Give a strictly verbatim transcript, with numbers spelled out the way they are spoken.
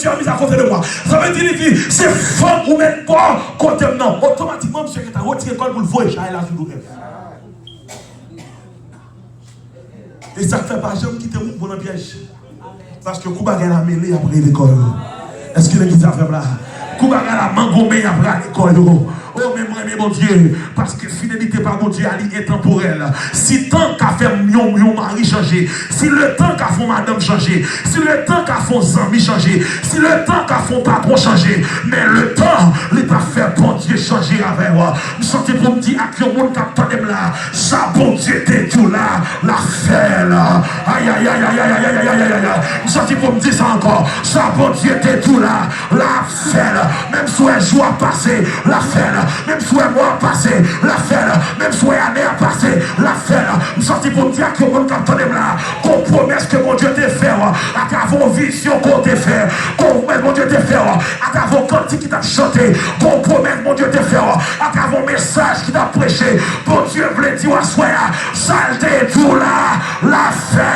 Tu as mis à côté de moi. Sa vle di li di, se fòk ou met bò kote m nan. Otomatikman, misye gentan retire kò l pou l voye chay la sou do Èv. E sa k fè pa janm kite moun pran nan pyèj. Paske kou bagay la mele, y ap rele kò yo. Èske legliz la fè m la? Kou bagay la mangonmen, y ap rale kò yo. O, men m renmen Bondye, paske fidelite pa Bondye a, li entanporèl. Si tan ka fè yon, yon mari chanje, si letan ka fè yon madanm chanje, si letan ka fè yon zanmi chanje, si letan ka fè yon patwon chanje, men letan, li pa fè Bondye chanje avè w. M soti pou m di ak yon moun k ap tande m la, sa Bondye te di w la, l ap fè l. Ayayayayayayayayayay. M soti pou m di sa ankò. Sa Bondye te di w la, l ap fè l. Menm si w wè jou ap pase, l ap fè l. Menm si w wè mwa ap pase, l ap fè l. Menm si w wè ane ap pase, l ap fè l. M soti pou m di ak yon moun k ap tande m la, gon pwomès ke Bondye te fè w atravè yon vizyon ke w te fè, gon pwomès Bondye te fè w atravè yon kantik ki t ap chante, gon pwomès Bondye te fè w atravè yon mesaj ki t ap preche. Bondye vle di w aswè a, sa l te di w la, l ap fè